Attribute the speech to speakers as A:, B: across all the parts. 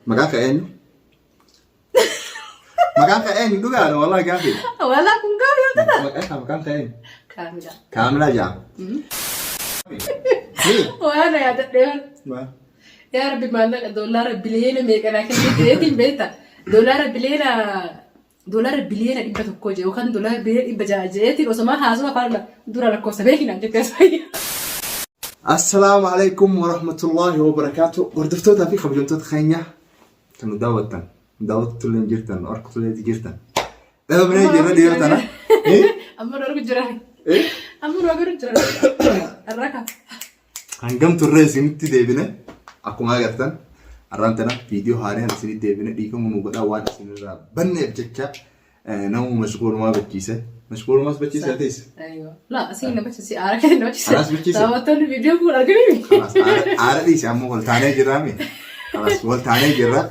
A: Maqaan kee eenyu? Maqaan kee eenyu? Dhugaadha wallahi gaafii.
B: Walaa kun gaarii yoo ta'u.
A: Maqaan kee eenyu?
B: Kaamilaa.
A: Kaamilaa jedhama. Ni?
B: Waan yaadadhee yaa rabbi maallaqa doolaara biliyeena meeqanaa kennee jireetiin beekta. Doolaara biliyeena 100 jee yookaan doolaara biliyeena 600 jeetiin osoma haasuma afaan dura lakkoofsa beekinaan jettee asfaayya.
A: Assalaamu alaikum warahmatullahi wabarakaatu. Hordoftootaa fi kabajamtoota keenya kan nu daawwattan, nu daawwattu illee jirtan, nu argitu illee jirtan. Dhabamnee jirra dhiyoo tana.
B: Amma nu argu jira. Amma nu argu jira. Har'a
A: Hangam turree isinitti deebine akkuma agartan har'aan tana viidiyoo haaraan isinitti deebine dhiifama nu godhaa waan isinirraa banneef jecha nama mashquulumaa bachiise. Mashquulumaas bachiise atis.
B: La, asii na bachiise, aara keessa na bachiise.
A: Aras bachiise.
B: Daawwattoonni viidiyoo kun arganii.
A: Kalaas aara dhiise amma wal taanee jirraami. Kalaas wal taanee jirra.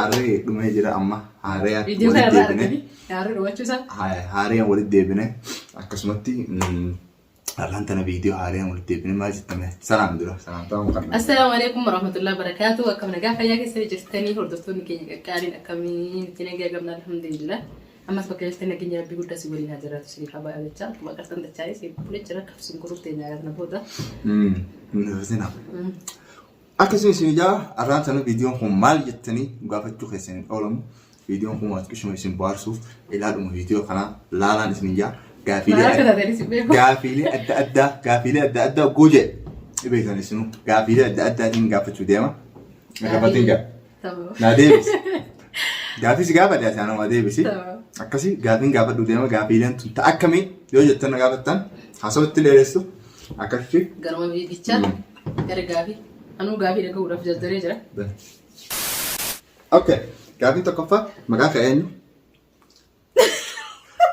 A: Aarri dhumee jira amma haaraan
B: Viidiyoo kana
A: walitti
B: irraa
A: deebine.
B: arganii aarri dhumachuu isaa.
A: Haaraan walitti deebine akkasumatti har'aan tana viidiyoo haaraan walitti deebine maal jettame salaam dura salaam ta'uu qabna.
B: Assalaamu alaikum warahmatullahi wabarakatuh. Akkam nagaa fayyaa keessanii jirtanii hordoftoonni keenya qaqqaaliin akkamiin itti nagaa qabna alhamdulillah. Ammas bakka jirtan nageenya rabbii guddaa si waliin haa jiraatu isiniif haa baay'atu jechaa akkuma agartan dachaanis bulee jira kabsuun kuruuf teenya kana booda.
A: Nufisina. Akkasuma isin ijaa har'aan tana viidiyoon kun maal jettanii gaafachuu keessan hin oolamu. Viidiyoon kun waan xiqqishuma isin bohaarsuuf ilaadhuma viidiyoo kanaa laalaan isin ijaa
B: Maal akka taateenis hin beeku.
A: Gaafiilee adda addaa gaafiilee adda addaa oguu jedhe beektan isinuu gaafiilee adda addaatiin gaafachuu deema. Gaaffatiin gaa.
B: Tamam.
A: Naa deebisi. Gaafii si gaafadhe ati anuma deebisi.
B: Tamam.
A: Akkasii gaafiin gaafadhu deema gaafiileen tun ta'a akkamii yoo jettan na gaafattan haasawatti dheeressu akkasitti.
B: Garuma viidichaa gara gaafii. Anuu gaafii dhaga'uudhaaf jarjaree jira.
A: Okay. Gaafiin tokkoffaa maqaan kee eenyu?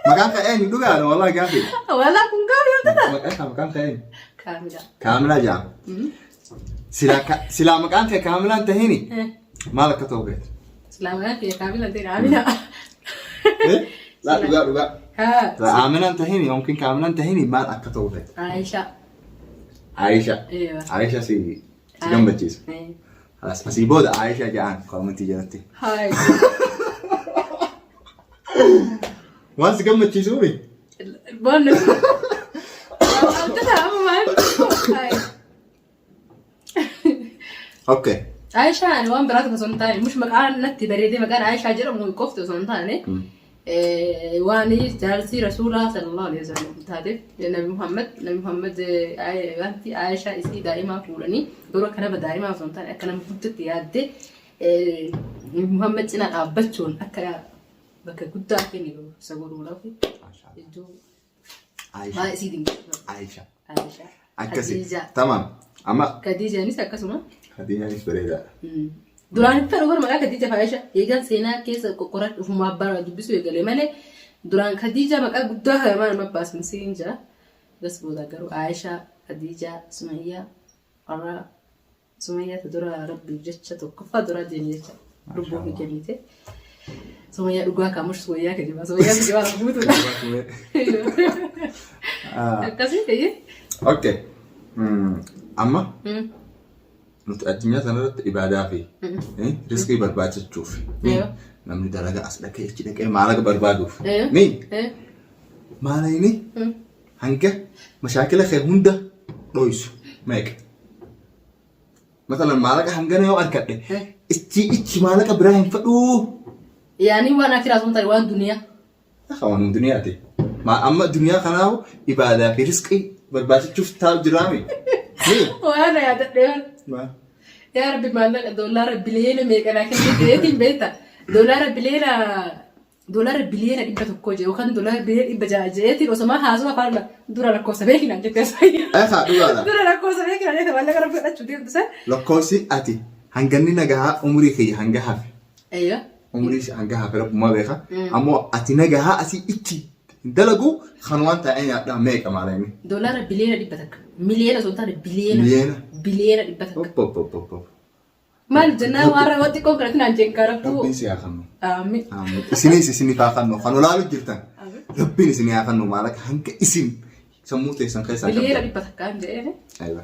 A: Maqaan kee eenyu? Dhugaadha wallahi gaafii.
B: Walaa kun gaafii yoo ta'u.
A: Maqaan kee eenyu?
B: Kaamilaa.
A: Kaamilaa jedhama. Silaa silaa maqaan kee Kaamilaan tahini maal akka ta'u beektu?
B: Silaa maqaan kee Kaamilaa ta'e Amina.
A: Eh? Laa dhugaa dhugaa.
B: Haa.
A: Silaa Aminaan tahini yookiin Kaamilaan tahini maal akka ta'u beektu?
B: Aisha.
A: Aisha.
B: Eewa.
A: Aisha si si gammachiisa. Asii booda Aisha jedhaan koomentii jalatti.
B: Haay.
A: Waan si gammachiisuumi?
B: Boonna. Abdata amma maal? Haay.
A: Okay.
B: Aishaan ani waan biraatu osoo hin taane mush maqaan natti bareedee maqaan Aishaa jedhamu qofti osoo hin taane waan jaarsi rasuulaa sallallahu alaihi wasallam taateef Nabi Muhammad wanti Aishaa isii daa'imaa fuudhanii yeroo akka nama daa'imaa osoo hin taane akka nama guddatti yaaddee Nabi Muhammad cinaa dhaabbachuun akka bakka guddaa kennu isa godhuudhaaf hedduu
A: Aisha.
B: baay'ee isii dinqisiifadha.
A: Aisha.
B: Aishaa.
A: Akkasi.
B: Khadiija.
A: Tamam. Amma
B: Khadiijaanis akkasuma.
A: Khadiijaanis bareedaadha.
B: Duraan itti dhugar maqaa Khadiija Aisha eegan seenaa keessa qoqqoran dhufuma abbaa dubbisuu eegale malee duraan Khadiija maqaa guddaa kayamaa nama baasan siin jira. Bas booda garuu Aisha, Khadiija, Sumayyaa, warra Sumayyaa ta dura rabbiif jecha tokkoffaa dura deemi jecha lubbuu fi kennite. Sumayyaa dhugaa kaamush Sumayyaa kijibaa Sumayyaa kijibaa guutuudha. Akkasii ta'e.
A: Okay. Amma nuti addunyaa kanarratti ibaadaa fi riskii barbaachachuuf namni dalagaa as dhaqee achi dhaqee maallaqa barbaaduuf. Ni maalini hanga mashaakila kee hunda dhoysu meeqa? Masalan maallaqa hangana yoo argadhe ichi ichi maallaqa biraa hin fedhuu.
B: Yaani waan akiraa sun ta'e waan duniyaa.
A: Waan duniyaati. Amma duniyaa kanaa ibaadaa fi riskii barbaachachuuf taa'u jiraami. Ni.
B: Waan yaadadhee yaa rabbi maallaqa doolaara biliyeena meeqanaa kennee jireetiin beekta. Doolaara biliyeena 100 jee yookaan doolaara biliyeena 600 jeetiin osoma haasuma afaan dura lakkoofsa beekinaan jettee
A: Eegaa dhugaadha.
B: Dura lakkoofsa beekinaan jettee maallaqa rabbi fudhachuu deemtu san.
A: Lakkoofsi ati hanganni nagahaa umurii kiyya hanga hafe.
B: Eeyya.
A: Umurii hanga hafe rabbumaa beeka. Ammoo ati nagahaa asii itti hin dalagu kan waan taa'ee nyaadhaa meeqa maalayni.
B: Doolaara biliyeena 100. Miliyeena osoo hin taane biliyeena.
A: Miliyeena.
B: Biliyeena 100.
A: Op op op op op.
B: Maal jennaan waan raawwatti xiqqoo kanatti naan jeen karabtuu.
A: Rabbiin si haa kennu.
B: Aamin.
A: Aamin. Isinis isiniif haa kennu. Kan olaalu jirtan.
B: Aamin.
A: Rabbiin isinii haa kennu maallaqa hanga isin sammuu teessan keessaa
B: Biliyeena
A: qabdan.
B: 100 jedhee.
A: Aywa.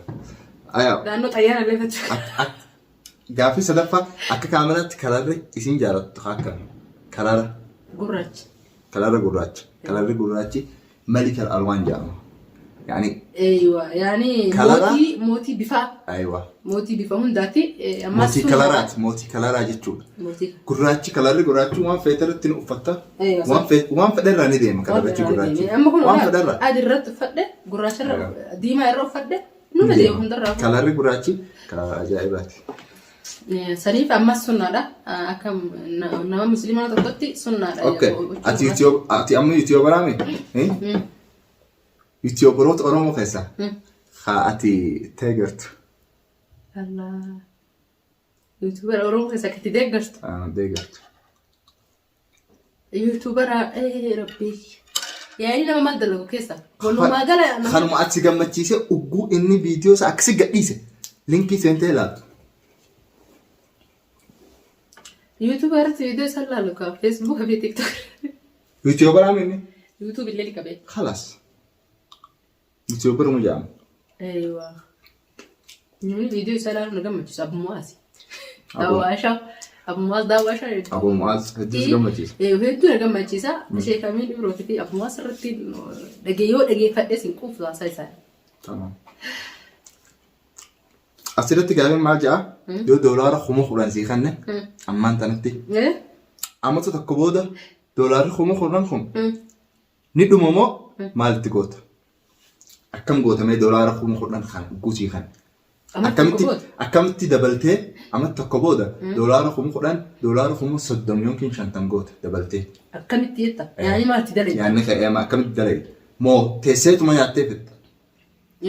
A: Aywa.
B: Naannoo xayyaara illee fachuu.
A: Gaaffii sadaffaa akka kaameraatti kalarri isin jaalattu akka kalara
B: Gurraacha.
A: Kalarri gurraacha. Kalarri gurraachi malikal alwaan jedhama. Yaani
B: Eeywa yaani
A: Kalara?
B: mootii mootii bifaa
A: aywa.
B: mootii bifa hundaati ammas
A: Mootii
B: sun-
A: kalaraati. Mootii kalaraa jechuudha.
B: Mootii
A: Gurraachi kalarri gurraachi waan feete irratti ni uffatta.
B: Eeywa,
A: Waan waan fedhe irraa ni deema kalarrichi gurraachi.
B: Amma kun
A: Waan fedhe irraa.
B: adii irratti uffadhe gurraacha irra
A: Eeywa.
B: diimaa irra uffadhe numa
A: Ni
B: deema hundarraa.
A: Kalarri gurraachi kalara ajaa'ibaati.
B: Saniif ammas sunnaadha. Akka nama musliimaa tokkotti sunnaadha.
A: Okay. Ati YouTube ati amma YouTuberaa mi? Eh? YouTuberoota Oromoo keessaa haa ati deeggartu.
B: Allah. YouTuber Oromoo keessa akka itti deeggartu.
A: Ah, deeggartu.
B: YouTubera rabbii. Yaa'ii nama maal dalagu keessa. Walumaa gala nama.
A: Kanuma ati gammachiisee ugguu inni viidiyoo isaa akkasi gadhiise linkii seentee ilaaltu.
B: YouTuber irratti viidiyoo isaa ilaalu kaa Facebook fi TikTok.
A: YouTuberaa mi inni?
B: YouTube illee ni qabee.
A: Khalas. YouTuber mu jedhama.
B: Eeywa. Namni viidiyoo isaa ilaalu na gammachiisu Abu Mu'aaz. Daawwaashaa. Abu Mu'aaz daawwaashaa jechuudha.
A: Abu Mu'aaz hedduu si gammachiisa.
B: Hedduu na gammachiisa. Sheek Amiin Ibrootii fi Abu Mu'aaz irratti dhagee yoo dhageeffadhes hin quufu haasaa isaa.
A: Tamam. Asirratti gaafiin maal jedha? Yoo doolaara 10,000 sii kenne ammaan tanatti amata tokko booda doolaarri 10,000 kun ni dhuma moo maalitti goota? Akkam gootamee doolaara 10,000 kan guutii kan?
B: Amata
A: Akkamitti
B: tokko booda?
A: akkamitti dabaltee amata tokko booda doolaara 10,000 doolaara 30,000 yookiin 50 goota dabaltee?
B: Akkamitti jetta? Yaani maalti dalagde?
A: Yaanni ka'ee akkamitti dalagde? Moo teesseetuma nyaattee fixxa?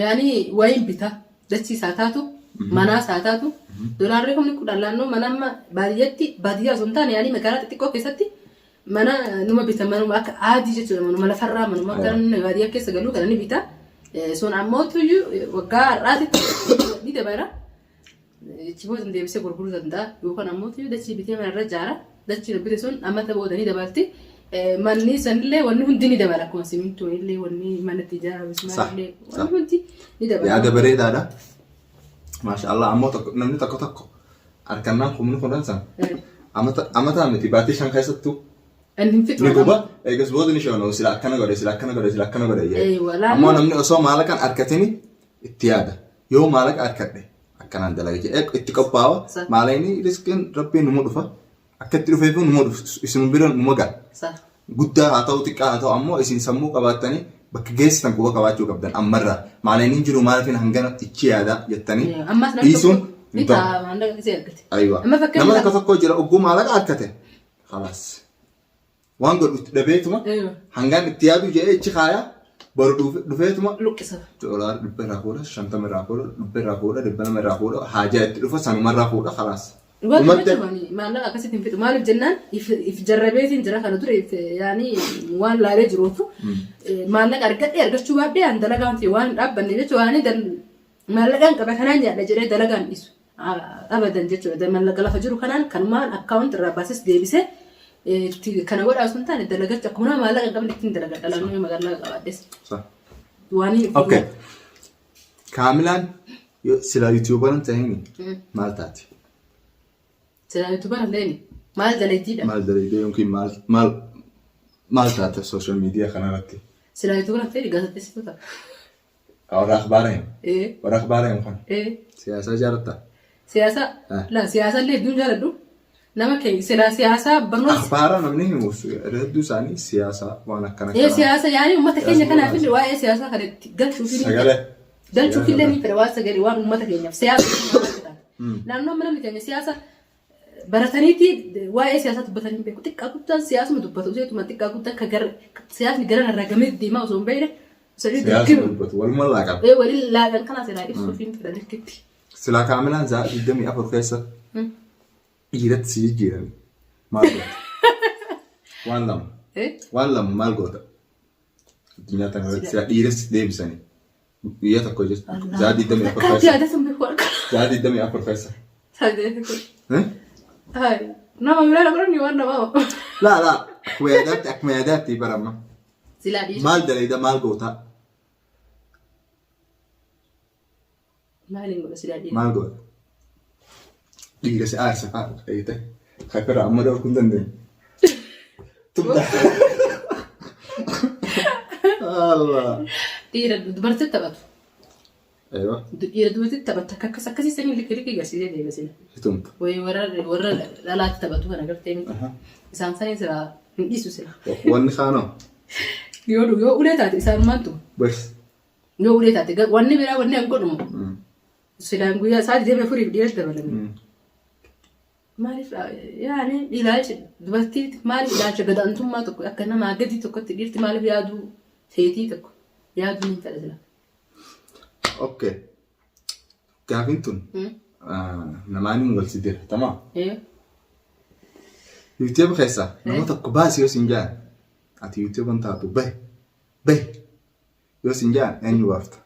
B: Yaani wayin bita dachii isaa taatu manaa isaa taatu dolaarri 10,000 laannoo mana amma baadiyyatti baadiyyaa osoo hin taane yaani magaalaa xixiqqoo keessatti mana numa bita manuma akka aadii jechuudha manuma lafarraa manuma akka namni baadiyyaa keessa galuu kana ni bita. Sun ammoo tuyyuu waggaa har'aatitti ni dabala. Achi booda deebisee gurguruu danda'a yookaan ammoo tuyyuu dachii bitee mana irra ijaara. Dachiin bite sun amata booda ni dabalti. Manni sanillee wanni hundi ni dabala akkuma simintoo illee wanni mana itti ijaarame illee wanni hundi ni dabala.
A: Yaada bareedaadha. Maasha Allah ammoo tokko namni tokko tokko harkannaan 10,000 san amata amataa miti baatii 5 keessattuu
B: Inni hin fixu.
A: ni guba eegas booda ni shoona sila akkana godhe sila akkana godhe sila akkana godhe jedhe.
B: Walaa
A: Ammoo namni osoo maallaqaan harkatini itti yaada. Yoo maallaqa harkadhe akkanaan dalaga jedhee itti qophaa'a. Maalaqni riskiin rabbiin numa dhufa. Akka itti dhufeef numa dhufu isin bira numa ga'a. Guddaa haa ta'u xiqqaa haa ta'u ammoo isin sammuu qabaattanii bakka geessitan quba qabaachuu qabdan ammarraa. Maalaqni hin jiru maaliifin hangana ichi yaada jettanii
B: Ammas namni
A: dhiisuun
B: tokko ni
A: hin ta'u.
B: ta'a maallaqa isee argate.
A: Aywa.
B: Amma fakkeenyaaf-
A: Nama tokko tokko jira ogguu maallaqa harkate. Khalaas. Waan godhu itti dhabeetuma hangaan itti yaadu jedhee ichi kaaya boru dhufeetuma
B: Luqqisa.
A: doolaara 100 irraa fuudha 50 irraa fuudha 100 irraa fuudha 200 irraa fuudha haajaa itti dhufa sanuma irraa fuudha khalaas.
B: Dhugaa
A: Dhumatte.
B: dubbachuuf ani maallaqa akkasitti hin fixu. Maaliif jennaan if jarrabeetiin jira kana dura if yaani waan laalee jiruufu maallaqa argadhee argachuu baadhee an dalagaan ta'e waan hin dhaabbanne jechuudha waan maallaqaan qaba kanaan nyaadha jedhee dalagaan dhiisu. Abadan jechuudha. Mallaqa lafa jiru kanaan kanumaan akkaawunti irraa baases deebisee itti kana godhaa osoo hin taane dalagachu akkuma nama maallaqa hin qabne ittiin dalagadha laannoo maallaqa qabaadhes. Waan hin
A: Okay. Kaamilaan silaa yuutuubaran ta'een maal taati?
B: Silaa yuutuubara ta'een maal dalagdiidha?
A: Maal dalagdee yookiin maal maal maal taate sooshaal miidiyaa kanarratti?
B: Silaa yuutuubara ta'een gaazexeessituu ta'a.
A: Warra akhbaara himu.
B: Ee.
A: Warra akhbaara himu kana.
B: Ee.
A: Siyaasaa jaalattaa?
B: Siyaasa.
A: Ah.
B: La siyaasa illee hedduun jaaladhu. Nama keenya silaa siyaasaa barnoota.
A: Akhbaara namni himu hedduu isaanii siyaasaa waan akkana
B: Ee siyaasa yaani uummata keenya kanaaf illee waa'ee siyaasaa kana itti galchuuf illee
A: Sagalee.
B: galchuuf illee ni fedha waan sagalee waan uummata keenyaaf siyaasa. Naannoo amma namni keenya siyaasa barataniiti waa'ee siyaasaa dubbatanii hin beeku. Xiqqaa guddaan siyaasuma dubbatu. Useetuma xiqqaa guddaan ka gara siyaasni gara irraa gamee deemaa osoo hin beekne. Sadii
A: Siyaasuma
B: dirqima.
A: dubbatu. Waluma laaqan.
B: Ee waliin laaqan kana silaa ibsuuf hin fedha dirqitti.
A: Silaa kaamilaan sa'a 24 keessa dhiiratti si jijjiirame maal goota? Waan lama.
B: Eh?
A: Waan lama maal goota? Addunyaa tana irratti silaa dhiiratti si deebisanii. Guyyaa tokko jechuudha. Sa'a 24
B: Akkaatti
A: keessa.
B: yaada sun beeku harka.
A: Sa'a 24 keessa.
B: Sadii.
A: Eh?
B: Hai. Nama biraa na godhani waan namaa.
A: Laa laa akkuma yaadaatti akkuma yaadaatti barama.
B: Silaa dhiisa.
A: Maal dalayda maal gootaa?
B: Maaliin godha silaa dhiisa?
A: Maal goota? Dhiira si aarsa fa'aa eegte. Kafira amma dhorkuu hin dandeenye. Tumta. Allah.
B: Dhiira dubartii taphatu.
A: Aywa.
B: Dhiira dubartii taphatu akka akkas akkasii sanii likki likki garsiisee deema sila.
A: Tumta.
B: Wayii warra warra dhalaatti taphatu kana gartee miti. Isaan sanii sila hin dhiisu sila.
A: Wanni kaanoo.
B: Yoo yoo ulee taate isaan maantu
A: Bas.
B: yoo ulee taate wanni biraa wanni an godhumu Silaan guyyaa isaa 24f dhiiratti dabalame. Maaliif yaani ilaalcha dubartii maaliif ilaalcha gadaantummaa tokko akka namaa gadi tokkotti dhiirti maaliif yaaduu feetii tokko yaaduu hin fedha sila.
A: Okay. Gaafiin tun namaan hin wal si dira. Tamaa. YouTube keessaa nama tokko baasi yoo siin jedhan ati YouTube hin taatu bahi bahi Yoo sin ja'an eenyu baafta?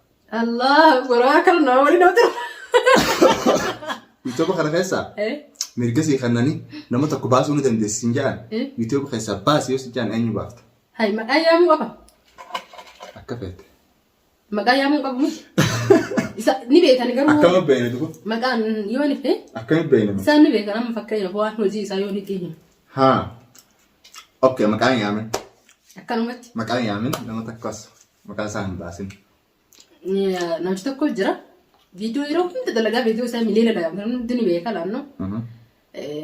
B: Allah qoraa kan nama waliin nama tura.
A: YouTube kana keessaa mirga sii kennanii nama tokko baasuu ni dandeessi sin ja'an YouTube keessaa baasi yoo sin ja'an eenyu baafta?
B: Hay maqaa yaamuu qaba.
A: Akka feete.
B: Maqaa yaamuu qabu miti. Isa ni beekan garuu.
A: Akkami beekne duba?
B: Maqaan yoo ni fee.
A: Akkami beekne?
B: Isaan ni beekan amma fakkeenyaaf waan hojii isaa yoo ni xiimu.
A: Haa. Okay, maqaan yaamin.
B: Akkanumatti.
A: Maqaan yaamin nama takkas maqaa isaa hin baasin.
B: Namichi tokko jira. Viidiyoo yeroo hunda dalagaa viidiyoo isaa miliyoona dha. Namni hundi ni beeka laanno.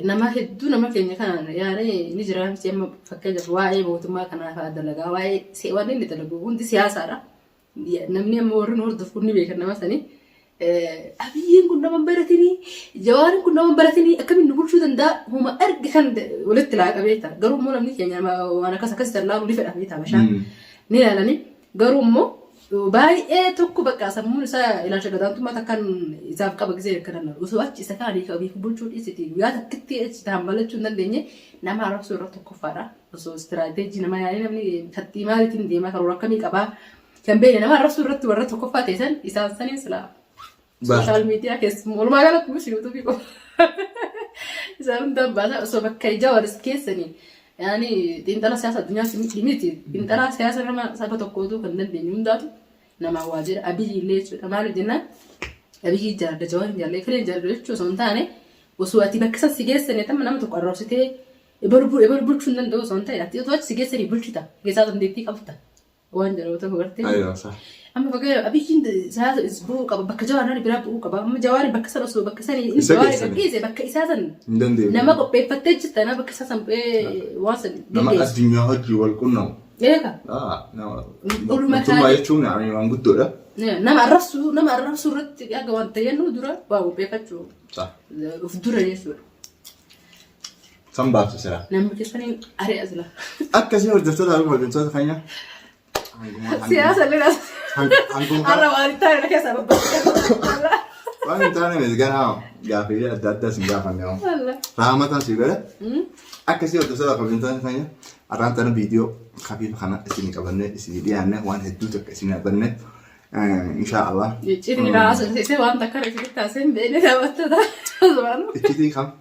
B: Nama hedduu nama keenya kanaan yaani ni jira miti amma fakkeenyaaf waa'ee mootummaa kanaa fa'aa dalagaa waa'ee waan inni dalagu hundi siyaasaadha. Namni amma warri nu hordofu kun ni beekan nama sanii. Abiyyiin kun nama hin baratinii, Jawaariin kun nama hin baratinii akkamiin nu bulchuu danda'a? Huma arge kan walitti laaqa beekta. Garuu immoo namni keenya nama waan akkas akkas laalu ni fedha beekta bashaan. Ni ilaalani. Garuu immoo baay'ee tokko bakka sammuun isaa ilaalcha gadaantummaa takkaan isaaf qaba gisee akkana lalu. Osoo achi isa kaanii qabii bulchuu dhiisiti guyyaa takkitti achi ta'an balachuu hin dandeenye nama arrabsuu irra tokkoffaadha. Osoo istiraateejii nama yaa'ee namni kattii maaliitiin deemaa karoora akkamii qabaa kan beekne nama arrabsuu irratti warra tokkoffaa ta'e san isaan saniin silaa sooshaal miidiyaa keessa walumaa galatti musi yuutuubii qofa isaan hundaan baasaa osoo bakka ijaa walis keessanii yaani xiinxala siyaasa addunyaa miti miti xiinxala siyaasa nama saba tokkootu kan dandeenyu hundaatu namaa waa jedha Abiyyi illee jechuudha maaliif jennaan Abiyyi jaalladha Jawaar hin jaalladha Efilee hin jaalladha jechuu osoo hin taane osoo ati bakka san si geessanii tamma nama tokko arrabsitee Ebalu bulchuu hin danda'u osoo hin ta'e ati otoo achi si geessanii bulchita keessaa dandeettii qabda waan jedhamu tokko gartee.
A: Aywa sa.
B: Amma fakkeenyaaf Abiyyiin siyaasa is bu'uu qaba bakka Jawaar biraa bu'uu qaba amma Jawaar bakka san osoo bakka sanii inni
A: Isa
B: Jawaar
A: geessanii.
B: gadhiise bakka isaa san
A: Hin dandeenye.
B: nama qopheeffattee jirta nama bakka isaa san bu'ee waan san
A: Nama
B: geggeessu.
A: addunyaa hojii wal qunnamu.
B: Eega.
A: Ah, nama
B: Oluma
A: mootummaa
B: kaa'e.
A: jechuun ani waan guddoodha.
B: Nama arrabsuu irratti aga waan ta'e jennu dura waa qopheeffachuu
A: Sa.
B: of dura jechuudha.
A: San baaftu silaa.
B: Namni keessaniin ari'a sila.
A: Akkasii hordoftoota fi hordoftoota keenya.
B: Siyaasa illee har'a waan hin taane keessaa babbaafte.
A: Waan hin taane miti ganaa gaaffiilee adda addaa isin gaafanne hoo. Raamataan si godhe. Akkasii hordoftoota fi hordoftoota keenya har'aan tana viidiyoo kafiif kana isin qabannee isin dhiyaanne waan hedduu takka isin qabanne inshaa Allah.
B: Iccitii haasofsiisee waan takka irratti taasisee hin beekne taphattoota.
A: Iccitii kam?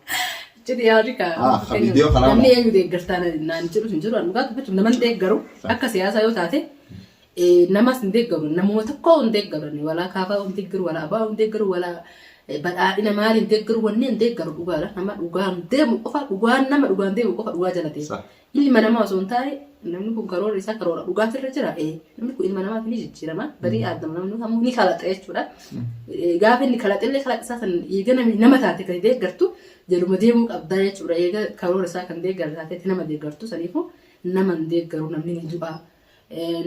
B: Iccitii yaadi ka.
A: Ah, ka viidiyoo kanaa
B: Namni
A: moo?
B: eenyu deeggartaa naan jedhu hin jiru. Ani dhugaa dubbachuuf nama hin deeggaru. Akka siyaasaa yoo taate namas hin deeggaru. Namuma tokko hin deeggaru. Walaa kaafaa hin deeggaru, walaa abaa hin deeggaru, walaa badhaadhina maali hin deeggaru, wanni hin deeggaru dhugaadha. Nama dhugaan deemu qofa dhugaan nama dhugaan deemu qofa dhugaa jala deema.
A: Sa.
B: Ilma namaa osoo hin taane namni kun karoorri isaa karoora dhugaatirra jira. Namni kun ilma namaati ni jijjiirama. Barii aadama namni kamuu ni kalaxa jechuudha. Gaafa inni kalaxillee kalaxa isaa san eega nama taate kan deeggartu jaluma deemuu qabdaa jechuudha. Eega karoora isaa kan deeggaru taatetti nama deeggartu saniifuu nama hin deeggaru namni ni du'a.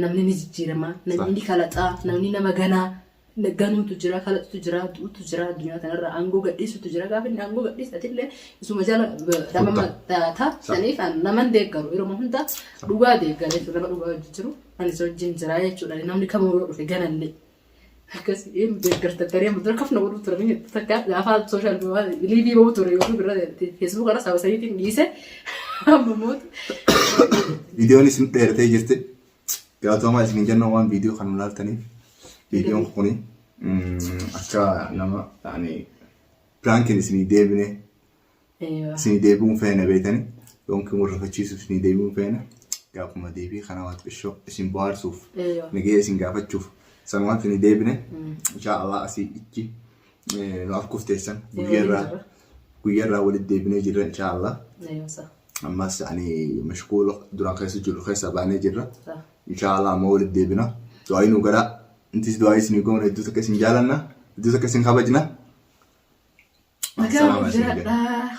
B: Namni ni jijjiirama. Namni ni kalaxa. Namni nama ganaa. Ganuutu jira, kalaxutu jira, du'utu jira addunyaa kanarra aangoo gadhiisutu jira. Gaafa inni aangoo gadhiise atillee isuma jala dhabama taata. Saniif an nama hin deeggaru yeroo hunda dhugaa deeggara jechuudha. Nama dhugaa hojii jiru ani isa wajjin jira jechuudha. Namni kamuu yoo dhufe ganallee. Akkas hin deeggarta garee dura kafna godhu ture ni takka gaafa sooshaal miidiyaa liivii ba'u ture yookiin irra feesbuuk irra sababa saniitiin dhiise amma mootu.
A: Viidiyoon isin dheeratee jirti. Galatoomaa isin jenna waan viidiyoo kana ilaaltaniif. Viidiyoon kuni akka nama yaani piraankiin isinii deebine isinii deebi'uun feene beektani yookiin wal rifachiisuuf isinii deebi'uun feene gaafuma deebii kana waa xiqqishoo isin bohaarsuuf nagaya isin gaafachuuf sanumaan isinii deebine inshaa Allah asii ichi nu arguuf teessan guyyaa irraa. Guyyaa irraa walitti deebinee jirra inshaallah.
B: Eeyyo sa.
A: Ammas ani mashquula duraan keessa jirru keessaa baanee jirra.
B: Sa.
A: Inshaallah amma walitti deebina. Du'aayii nu godhaa. Intis du'aayii isinii goona hedduu takka isin jaalanna. Hedduu takka isin kabajna.
B: Nagaa
A: Salaam
B: nuuf
A: isin jedha.
B: jiraadhaa.